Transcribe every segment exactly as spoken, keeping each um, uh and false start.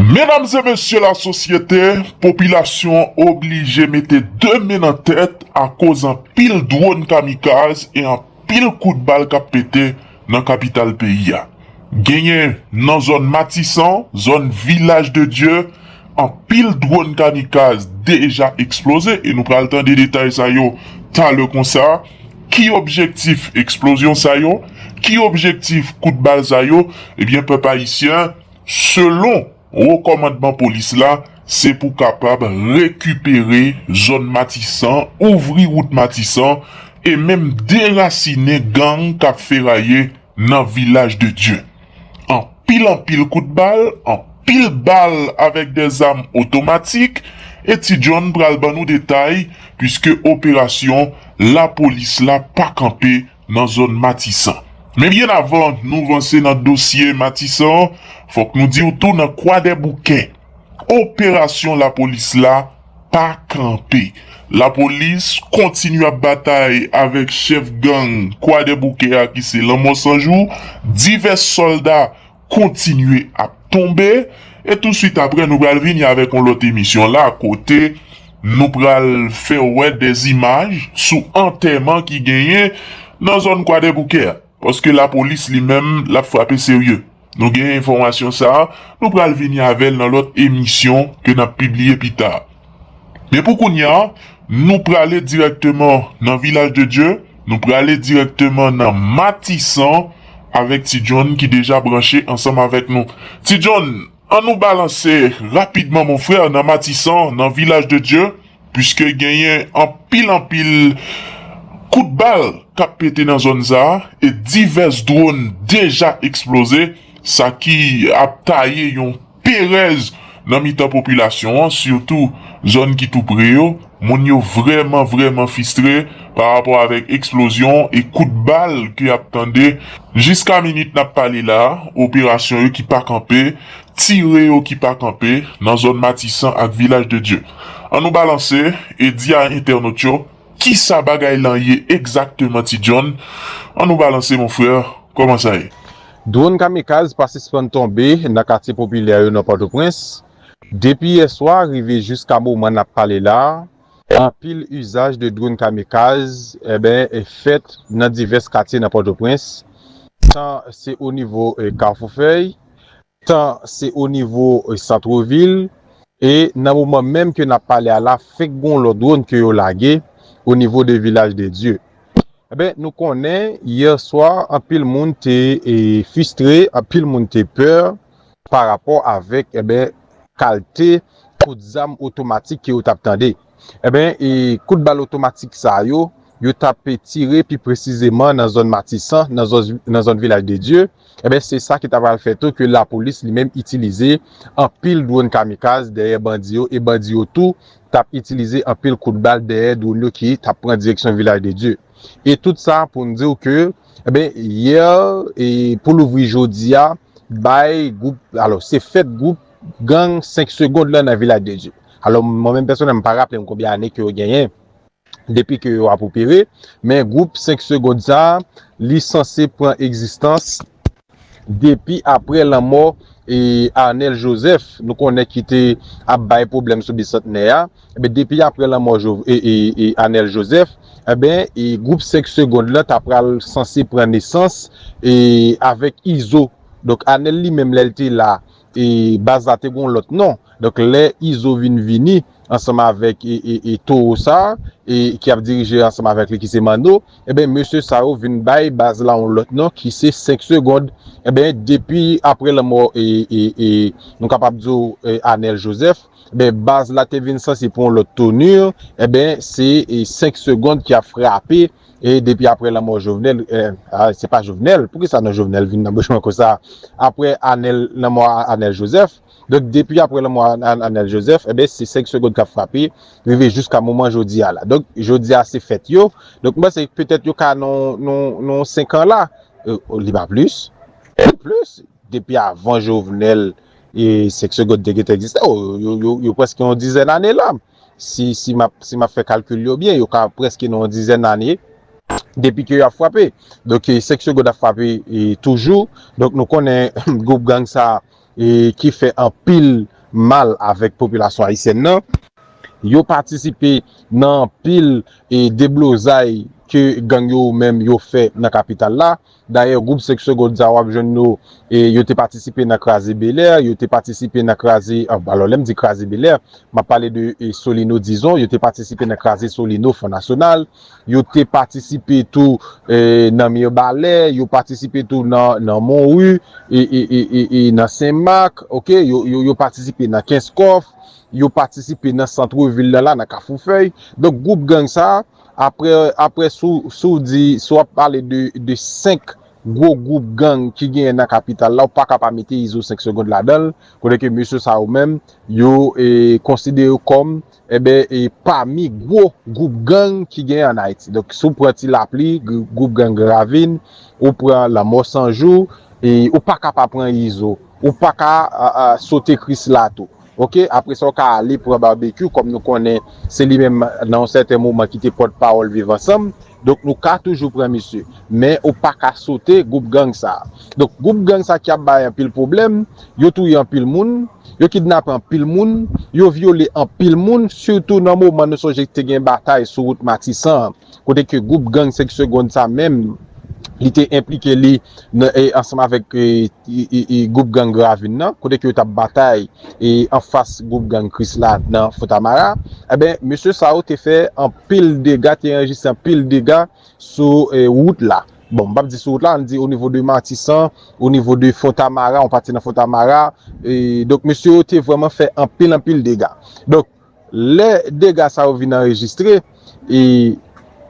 Medam e mesye lasosyete, popilasyon an oblije mete de men nan tèt akoz anpil dwòn kamikaz e anpil kout bal k ap pete nan kapital peyi a. Genyen nan zòn Matisan, zòn Vilaj de Dye, anpil dwòn kamikaz deja eksploze e nou pral tande detay sa yo talè konsa. Ki objektif eksplozyon sa yo? Ki objektif kout bal sa yo? Ebyen, pèp ayisyen, selon wo kòmandman polis la, se pou kapab rekipere zòn Matisan, ouvri wout Matisan e menm derasinen gang k ap feraye nan Vilaj de Dye. Anpil, anpil kout bal, anpil bal avèk de zam otomatik, e Ti John pral ban nou detay, piske operasyon lapolis la pa kanpe nan zòn Matisan. Men byen avan nou vanse nan dosye Matisan, fòk nou di w tou nan Kwadèboukè, operasyon lapolis la pa kanpe. Lapolis kontinye ap batay avèk chèf gang Kwadèboukè a ki se Lanmò Sanjou, divès sòlda kontinye ap tonbe, e touswit apre nou pral vini avèk yon lòt emisyon la kote nou pral fè w wè de zimaj sou antèman ki genyen nan zòn Kwadèboukè a, paske lapolis li menm l ap frape serye. Nou gen enfòmasyon sa a, nou pral vini avè l nan lòt emisyon ke n ap pibliye pita. Men pou kounye a, nou prale dirèkteman nan Vilaj de Dye, nou prale dirèkteman nan Matisan avèk Ti John ki deja branche ansanm avèk nou. Ti John, an nou balanse rapidman, mon frè, nan Matisan, nan Vilaj de Dye, piske genyen anpil, anpil kout bal k ap pete nan zòn sa a e divès dwòn deja eksploze, sa ki ap taye yon perèz nan mitan popilasyon an, sitou zòn ki tou pre yo. Moun yo vrèman, vrèman fistre pa rapò avèk eksplozyon e kout bal ke y ap tande. Jiska minit n ap pale la, operasyon yo ki pa kanpe, tire yo ki pa kanpe nan zòn Matisan ak Vilaj de Dye. An nou balanse e di a entènot yo kisa bagay lan ye egzakteman, Ti John. An nou balanse, mon frè, kòman sa ye? Dwòn kamikaz pa sispann tonbe nan katye popilè yo nan Pòtoprens. Depi yè swa rive jiska moman n ap pale la, anpil izaj de dwòn kamikaz, enben, e fèt nan divès katye nan Pòtoprens. Tan se o nivo, e, Kafou Fèy, tan se o nivo, e, Santvil, e nan moman menm ke n ap pale a la, fenk gon lòt dwòn ke yo lage o nivo de Vilaj de Dye. Enben, nou konnen, yè swa, anpil moun te, e, fistre, anpil moun te pè pa rapò avèk, enben, kalte kout zam otomatik ke yo t ap tande. Enben, e, kout bal otomatik sa yo, yo t ap tire pi presizeman nan zòn Matisan, nan zòn, nan zòn Vilaj de Dye. Enben, se sa ki ta pral fè tou ke lapolis li menm itilize anpil dwòn kamikaz dèyè bandi yo, e bandi yo tou t ap itilize anpil kout bal dèyè dwòn yo ki t ap pran direksyon Vilaj de Dye. E tout sa pou n di w ke, enben, yè, e pou louvri jodi a, bay gwoup, alò, se fèt gwoup gang senk Segond lan nan Vilaj de Dye. Alò, mwen menm pèsonèl, m pa raple m konbyen ane ke yo genyen depi ke yo ap opere, men gwoup senk Segond sa a, li sanse pran egzistans depi apre lanmò, e, Arnel Joseph, nou konnen ki te ap bay pwoblèm sou Bisantnè a. Enben, depi apre lanmò Jov-, e, e, e, Arnel Joseph, enben, e, gwoup senk Segond lan ta pral sanse pran nesans, e, avèk Izo. Donk, Arnel li menm, lè l te la, e, baz la te gon lòt non. Donk, lè Izo vin vini ansanm avèk, e, e, e, towo sa a, e, ki ap dirije ansanm avèk li, ki se Manno, enben, mesye sa yo vin bay baz la yon lòt non, ki se senk Segond. Enben, depi apre lanmò, e, e, e, nou kapab di w, e, Arnel Joseph, enben, baz la te vin sanse pran yon lòt touni, enben, se, e, senk Segond ki ap frape, e depi apre lanmò Jovenel, e, a, se pa Jovenel, poukisa non Jovenel vin nan bouch mwen konsa? Apre Arnel, lanmò Arnel Joseph, donk, depi apre lanmò An-, An-, Arnel Joseph, enben, se senk Segond k ap frape, rive jiska moman jodi a la. Donk, jodi a se fèt yo. Donk, m panse petèt yo ka nan, nan, nan senk an la, e, li pa plis. Plis, depi avan Jovenel, e, senk Segond te gentan egziste, o, yo, yo, yo prèske yon dizèn ane la. Si, si m ap, si m ap fè kalkil yo byen, yo ka prèske nan yon dizèn ane depi ke y ap frape. Donk, e, senk Segond ap frape, e, toujou. Donk, nou konnen gwoup gang sa a, e ki fè anpil mal avèk popilasyon ayisyèn nan. Yo patisipe nan anpil e deblozay ke gang yo menm yo fè nan kapital la. Dayè, gwoup senk Segonn sa w ap jwenn yo, e yo te patisipe nan kraze Belè, yo te patisipe nan kraze, ah, alò, lè m di kraze Belè, m ap pale de e, Solino, dizon, yo te patisipe nan kraze Solino, Fon Nasyonal, yo te patisipe tou e, nan Mibalè, yo patisipe tou nan, nan Monwi, e, e, e, e, e nan Senmak, ok, yo, yo, yo patisipe nan Kenskòf, yo patisipe nan santrevil la, la, nan Kafou Fèy. Donk, gwoup gang sa a, apre, apre si w, si w di, si w ap pale de, de senk gwo gwoup gang ki genyen nan kapital la, ou pa ka pa mete Izo senk Segonn ladan l, kote ke mesye sa yo menm, yo e, konsidere yo kòm, enben, e, pami gwo gwoup gang ki genyen ann Ayiti. Donk, si w pran Ti Lapli, gw-, gwoup gang Gran Ravin, ou pran Lanmò San Jou, e, ou pa ka pa pran Izo, ou pa ka a, a, sote Krisla tou. Ok, apre sa, w ka ale pran Babekyou, kòm nou konnen, se li menm nan yon sèten moman ki te pòtpawòl Viv Ansanm. Donk, nou ka toujou pran misye. Men, ou pa ka sote gwoup gang sa a. Donk, gwoup gang sa a ki ap bay anpil pwoblèm, yo touye anpil moun, yo kidnape anpil moun, yo vyole anpil moun, sitou nan moman nou sonje te gen batay sou wout Matisan an, kote ke gwoup gang senk Segonn sa menm, li te enplike li nan, e, ansanm avèk e, e, e, e, gwoup gang Gran Ravin nan, kote ke yo t ap batay e, anfas gwoup gang Krisla nan Fontamara, enben, mesye sa yo te fè anpil dega, te anrejistre anpil dega sou e, wout la. Bon, m p ap di sou wout la, ann di o nivo de Matisan, o nivo de Fontamara, yon pati nan Fontamara. E, donk, mesye yo te vrèman fè anpil, anpil dega. Donk, lè dega sa yo vin anrejistre, e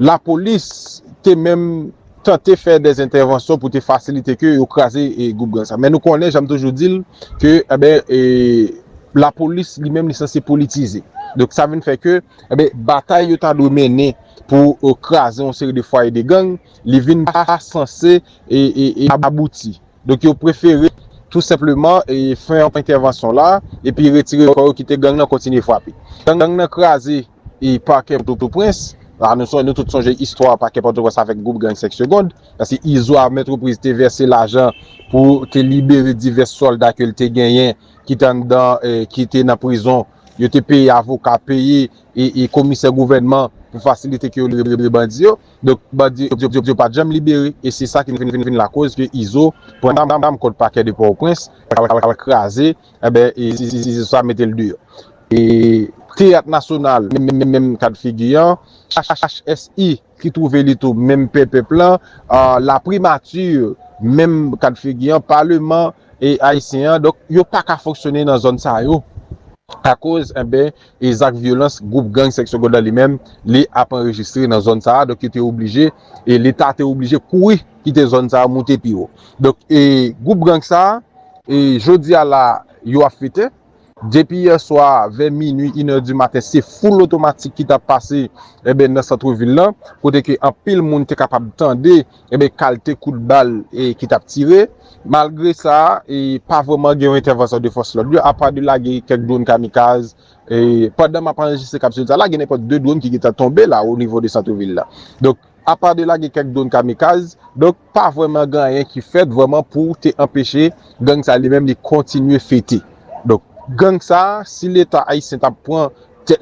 lapolis te menm tante fè dèzentèvansyon pou te fasilite ke yo kraze e gwoup gang sa. Men nou konnen, jan m toujou di l, ke, enben, e, lapolis li menm li sanse politize. Donk, sa vin fè ke, enben, batay yo ta dwe mennen pou, e, kraze yon seri de fwaye de gang, li vin pa sanse e, e, e abouti. Donk, yo prefere tou senpleman e fè yon entèvansyon la, epi retire kò yo, kite gang nan kontinye frape. Gang nan kraze e pakè Pòtoprens. La, nou, son- nou tout sonje istwa pakè Pòtoprens avèk gwoup gang senk Segonn. Paske Izo a Mètrepriz te vèse lajan pou te libere divès sòlda ke l te genyen, ki te anndan, e, ki te nan prizon. Yo te peye avoka, peye e, e komisè gouvènman pou fasilite ke yo libere bandi yo. Donk, bandi yo, yo, yo, yo pa t janm libere, e se sa ki vin, vin, vin lakoz ke Izo pran zam, zam kont pakè de Pòtoprens, al, al, al kraze, enben, e si, si, si, si sa mete l deyò. E Teyat Nasyonal, menm, menm, menm kad figi an, H H S I ki twouve li tou menm pè pèp lan, a, laprimati, menm kad figi an, paleman e ayisyen an, donk yo pa ka fonksyone nan zòn sa yo. Akoz, enben, e zak vyolans gwoup gang senk Segonn nan li menm, li ap anrejistre nan zòn sa a, donk yo te oblije, e Leta te oblije kouri kite zòn sa a, moute pi wo. Donk, e gwoup gang sa a, e jodi a la, yo ap fete. Depi yè swa, vè minui, inè di maten, se foul otomatik ki t ap pase, enben, nan santrevil lan, kote ke anpil moun te kapab tande, enben, kalte kout bal, e, ki t ap tire. Malgre sa, e, pa vrèman gen yon entèvansyon de fòs lòd yo, apa de lage kèk dwòn kamikaz, e, pandan m ap anrejistre kapsül sa la, gen nenpòt de dwòn ki gentan tonbe la, o nivo de santrevil la. Donk, apa de lage kèk dwòn kamikaz, donk, pa vrèman gen anyen ki fèt vrèman pou te anpeche gang sa li menm li kontinye fete. Donk, gang sa, si Leta ayisyen t ap pran tèt,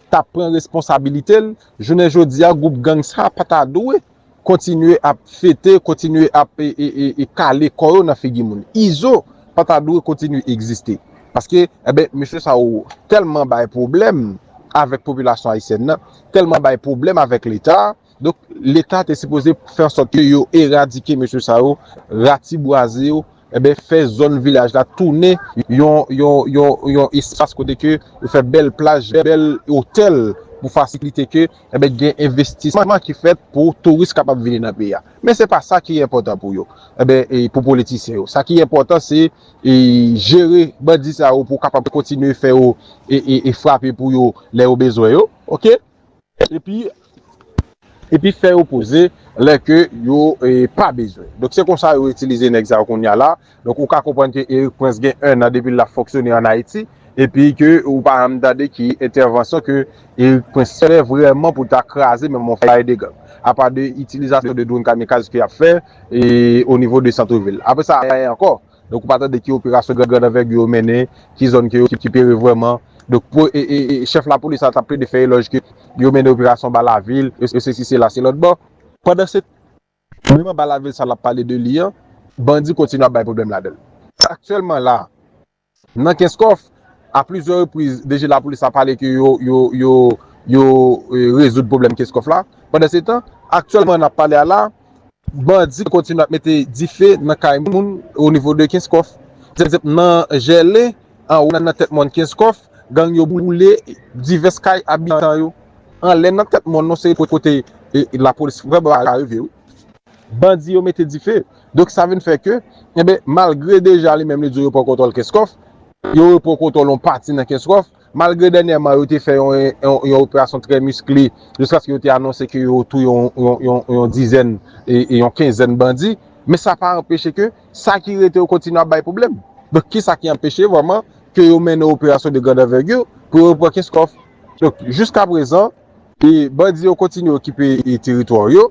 t ap pran responsabilite l, jounen jodi a, gwoup gang sa pa ta dwe kontinye ap fete, kontinye ap, e, e, e, e kale kò yo nan figi moun. Izo pa ta dwe kontinye egziste. Paske, enben, mesye sa yo tèlman bay pwoblèm avèk popilasyon ayisyèn nan, tèlman bay pwoblèm avèk Leta, donk, Leta te sipoze fè ansòt ke yo eradike mesye sa yo, ratibwaze yo, enben, fè zòn vilaj la tounen yon, yon, yon, yon espas kote ke yo fè bèl plaj, bèl otèl pou fasilite ke, enben, gen envestisman ki fèt pou touris kapab vini nan peyi a. Men se pa sa ki enpòtan pou yo, enben, e pou politisyen yo. Sa ki enpòtan, se, e, jere bandi sa yo pou kapab kontinye fè yo, e, e, e frape pou yo lè yo bezwen yo, ok? Epi, epi fè yo poze lè ke yo, e, pa bezwen. Donk, se konsa yo itilize nèg sa yo kounye a la. Donk, ou ka konprann ke Erik Prince gen enn an depi l ap fonksyone ann Ayiti, epi ke ou pa janm tande ki entèvansyon ke Erik Prince fè vrèman pou ta kraze menm yon fwaye de gang. Apa de itilizasyon de dwòn kamikaz ke y ap fè, e, o nivo de santrevil. Apre sa, ayen ankò. Donk, ou pa tande ki operasyon gran, gran anvègi yo mennen, ki zòn ke yo okipere vrèman. Donk, pou, e, e, e, chèf lapolis la t ap plede fè elòj ke yo mennen operasyon ba lavil, e, e sesi, sela, se lòt bò. Pandan se, menm anba lavil sa l ap pale de li an, bandi kontinye ap bay pwoblèm ladan l. Aktyèlman la, nan Kenskòf, a plizyè repriz, D G lapolis la pale ke yo, yo, yo, yo, e, rezoud pwoblèm Kenskòf la. Pandan se tan, aktyèlman n ap pale a la, bandi kontinye ap mete dife nan kay moun o nivo de Kenskòf. Egzanp, nan Jèle, anwo nan, nan tèt mòn Kenskòf, gang yo boule divès kay abitan yo. Anlè nan tèt mòn, yon seri kote, e, lapolis vrèman pa ka rive, wi. Bandi yo mete dife. Donk, sa vin fè ke, enben, malgre deja li menm li di yo pran kontwòl Kenskòf, yo repran kontwòl yon pati nan Kenskòf, malgre dènyèman yo te fè yon, yon, yon operasyon trè miskle, jiskaske yo te anonse ke yo touye yon, yon, yon, yon dizèn, e, e yon kenzèn bandi, men sa pa anpeche ke sa ki rete yo kontinye ap bay pwoblèm. Donk, kisa ki anpeche vrèman ke yo mennen operasyon de grande envergure pou yo repran Kenskòf? Donk, jiska prezan, e bandi yo kontinye okipe, e, teritwa yo.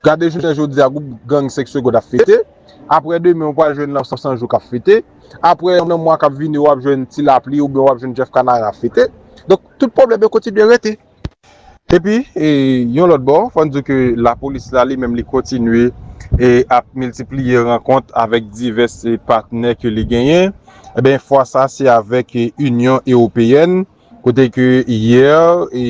Gade jounen jodi a, gwoup gang senk Segond ap fete. Apre demen, w pral jwenn Lanmò San Jou k ap fete. Apre, nan mwa k ap vini, w ap jwenn Ti Lapli oubyen w ap jwenn Jeff Canara ap fete. Donk, tout pwoblèm yo kontinye rete. Epi, e, yon lòt bò, fò n di ke lapolis la, li menm, li kontinye, e, ap miltipliye rankont avèk divès, e, patnè ke li genyen. Ebyen, fwa sa, se avèk, e, Inyon Ewopeyèn, kote ke yè, e,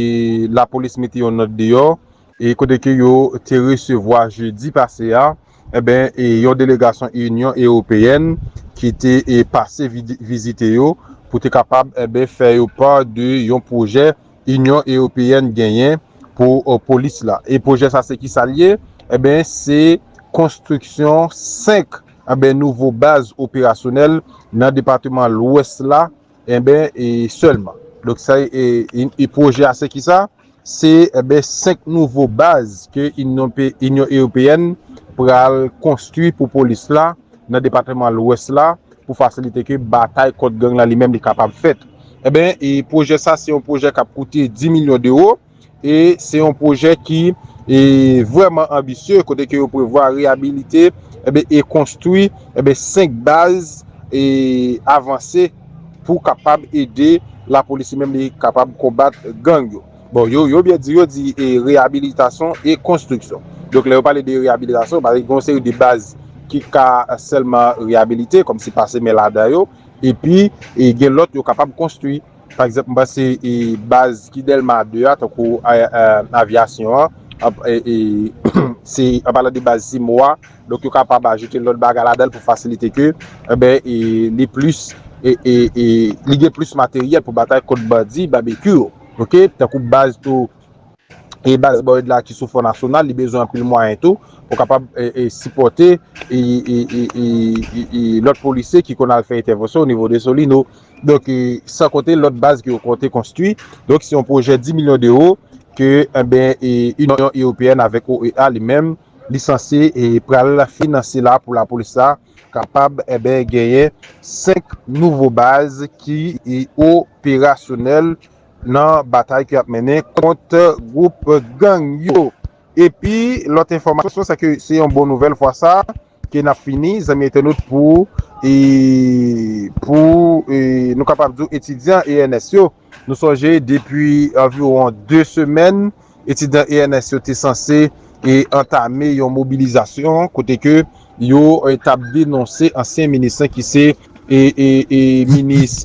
lapolis mete yon nòt deyò, e kote ke yo te resevwa jedi pase a, enben, e, yon delegasyon Inyon Ewopeyèn ki te, e, pase vidi-, vizite yo pou te kapab, enben, fè yo pa de yon pwojè Inyon Ewopeyèn genyen pou, e, polis la. E pwojè sa se ki sa l ye? Enben, se konstriksyon senk, enben, nouvo baz operasyonèl nan depatman Lwès la, enben, e sèlman. Donk, sa, e, e, e pwojè a se ki sa? Se, enben, senk nouvo baz ke Inyon Pe-, Inyon Ewopeyèn pral konstwi pou polis la nan depatman Lwès la pou fasilite ke batay kont gang la li menm li kapab fèt. Enben, e pwojè sa se yon pwojè k ap koute dis milyon dewo e se yon pwojè ki, e, vrèman anbisye kote ke yo prevwa reyabilite, enben, e konstwi, enben, senk baz, e, avanse pou kapab ede lapolis li menm li kapab konbat gang yo. Bon, yo, yo byen di, yo di, e, reyabilitasyon e konstriksyon. Donk, lè yo pale de reyabilitasyon, pa gen yon seri de baz ki ka sèlman reyabilite, kòmsi pase men ladan yo, epi, e, gen lòt yo kapab konstwi. Pa egzanp, m panse, e, baz ki Dèlma de a, tankou, e, e, avyasyon an, an, e, e, se, an palan de baz Simo a, donk yo kapab ajoute lòt bagay ladan l pou fasilite ke, enben, e, li plis, e, e, e, li gen plis materyèl pou batay kont bandi, babekyou, oke? Tankou baz tou, e baz Boyd la ki sou Fò Nasyonal, li bezwen anpil mwayen tou pou kapab, e, e, sipòte, e, e, lòt polisye ki konn al fè entèvansyon o nivo de Solino. Donk, e, san konte lòt baz ke yo konte konstwi. Donk, se yon pwojè dis milyon dewo ke, enben, e, Inyon Ewopeyèn avèk O E A li menm, li sanse, e, pral finanse la pou lapolis la kapab, enben, genyen senk nouvo baz ki, e, operasyonèl nan batay ke y ap mennen kont gwoup gang yo. Epi, lòt enfòmasyon, se ke se yon bon nouvèl fwa sa, ke n ap fini, zanmi entènot, pou, e, pou, e, nou kapab di w etidyan E N S yo. Nou sonje, depi anviwon de semèn, etidyan E N S yo te sanse, e, antame yon mobilizasyon, kote ke yo, e, t ap denonse ansyen minis lan ki se, e, e, e, minis,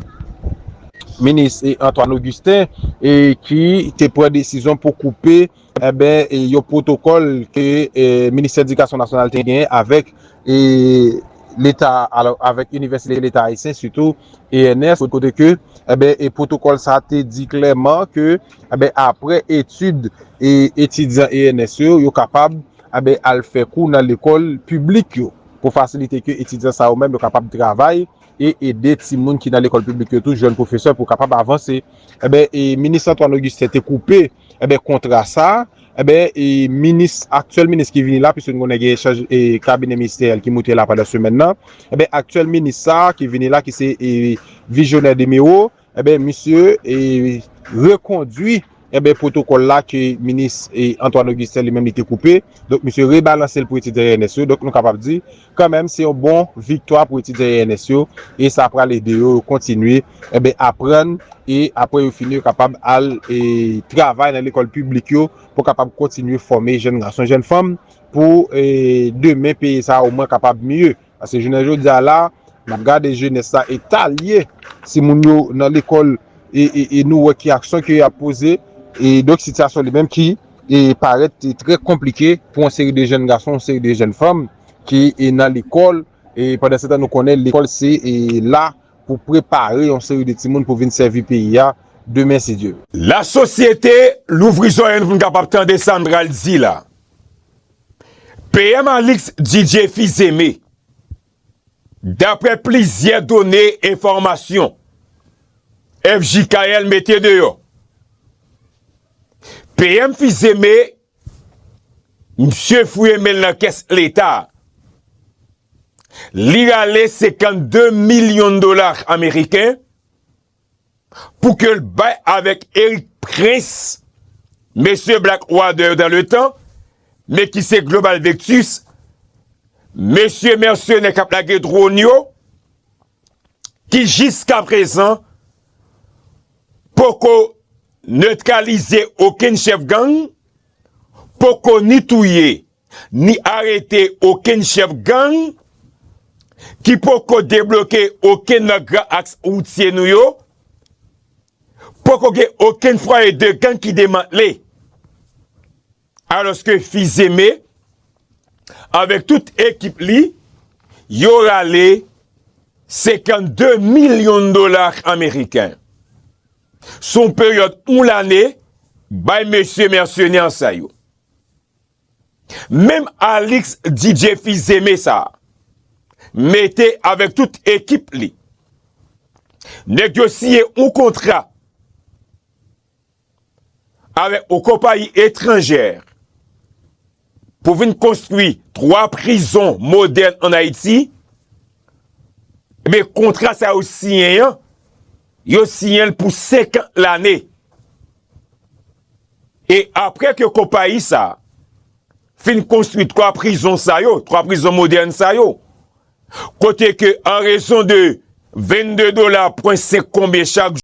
minis, e, Antoine Augustin, e, ki te pran desizyon pou koupe, enben, e, yon pwotokòl ke, e, Ministè Edikasyon Nasyonal te genyen avèk, e, Leta, alò, avèk Inivèsite Leta Ayisyen, sitou E N S, kote ke, enben, e, pwotokòl sa te di klèman ke, enben, apre etid, e, etidyan E N S yo, yo kapab, enben, al fè kou nan lekòl piblik yo, pou fasilite ke etidyan sa yo menm yo kapab travay e ede timoun ki nan lekòl piblik yo tou jwenn pwofesè pou kapab avanse. Enben, e, minis Antoine Augustin te koupe, enben, kontra sa, enben, e, minis, aktyèl minis ki vini la, piske nou konnen gen chanj, e, kabinè ministeryèl ki moute la pandan semèn nan, enben, aktyèl minis sa ki vini la, ki se, e, Visionnaire Demereau, enben, misye, e, rekondwi, enben, pwotokòl la ke minis, e, Antoine Augustin li menm li te koupe. Donk, misye rebalanse l pou etidyan E N S yo. Donk, nou kapab di, kanmenm, se yon bon viktwa pou etidyan E N S yo. E sa pral ede yo, yo kontinye, enben, aprann. E apre yo fini, yo kapab al, e, travay nan lekòl piblik yo pou kapab kontinye fòme jèn gason, jèn fanm pou, e, demen peyi sa a omwen kapab mye. Paske jounen jodi a la, n ap gade jenès la eta l ye. Timoun yo nan lekòl e, e, e nou wè ki aksyon ke y ap poze. E donk sitiyasyon li menm ki e parèt trè konplike pou yon seri de jèn gason, yon seri de jèn fanm ki e nan lekòl. E pandan se tan nou konnen lekòl se e la pou prepare yon seri de timoun pou vin sèvi peyi a demen si Dye vle. Lasosyete, louvri zòrèy nou pou n kapab tande sa m pral di la. P M Alix Didier Fils-Aimé, daprè plizyè done enfòmasyon F J K L mete deyò, P M Fils-Aimé, misye fouye men l nan kès Leta. Li rale senkannde milyon dola ameriken pou ke l bay avèk Erik Prince, mesye Blackwater dans le temps, men ki se Global Vectus, mesye mèsenè k ap lage dwòn yo, ki jiskaprezan poko netralize okenn chèf gang, poko ni touye, ni arete okenn chèf gang, ki poko debloke okenn nan gran aks woutye nou yo, poko gen okenn fwaye de gang ki demantle. Alòske Fils-Aimé, avèk tout ekip li, yo rale senkannde milyon dola ameriken sou yon peryòd yon lane bay mesye mèsenè sa yo. Menm Alix Didier Fils-Aimé sa a, mete avèk tout ekip li, nèg yo siyen yon kontra avèk yon konpayi etranjè pou vin konstwi twa prizon modèn ann Ayiti, ebyen, kontra sa yo siyen an, yo siyen l pou senkant lane. E apre ke konpayi sa a fin konstwi twa prizon sa yo, twa prizon modèn sa yo, kote ke an rezon de vennde dola pwen senk konbyen chak